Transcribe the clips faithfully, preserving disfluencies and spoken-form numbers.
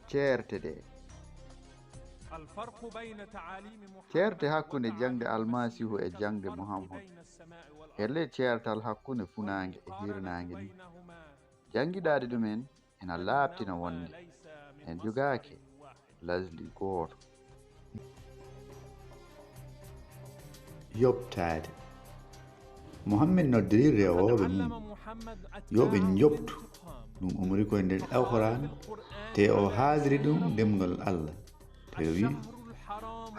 Ceerte ɗe. Ceerte hakkunde jaŋde Almasiihu e jaŋde Muhammad. E ley ceertal hakkunde funaange e hirnaange ni. Janngiɗaade ɗum en ina laaɓtina wonde en jogaaki lasli gooto. Yoɓtaade. Muhammed noddiri rewooɓe mum yo ɓe njoɓtu. Ɗum umri ko e nder Alquraan, te o haaldiri ɗum ɗemngal Allah. Te o wi'i,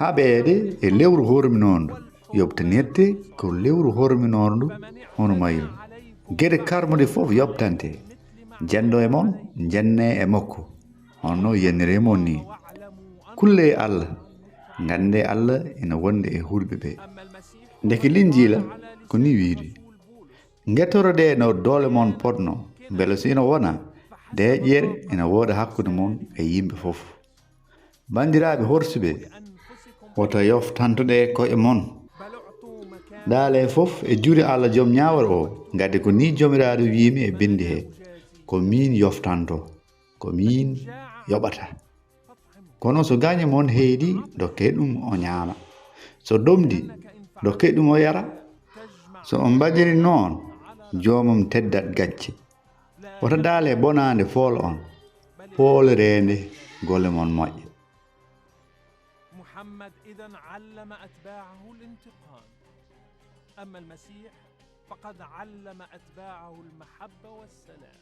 haɓeede e lewru horminoondu yoɓtanirte ko lewru horminoondu hono mayru. Geɗe karmuɗe fof yoɓtante. Janɗo e mon, jannee e makko. Hono yanniree mon ni. Kullee Allah. Nganndee Allah ina wonde e hulɓe ɓe. Ndeke Linjiila ko ni wiiri. Ngettoroɗee no doole mon potno, mbele so ina wona, deeƴere ina wooda hakkunde mon e yimɓe fof. Banndiraaɓe horsuɓe, wota yoftantoɗee ko'e mon. Daalee fof e juuɗe Allah Joom Ñaawal o, ngadde ko ni Joomiraaɗo wi'imi e binndi he, ko miin yoftanto, ko miin yoɓata. Kono so gaaño mon heydi, dokkee ɗum o ñaama. So domdi, dokkee ɗum o yara. So on mbaɗiri noon, joomum teddat gacce. Wota daale bonaande fool on, poolreende golle mon moƴƴe. محمد إذن علم أتباعه الانتقام. أما المسيح فقد علم أتباعه المحبة والسلام.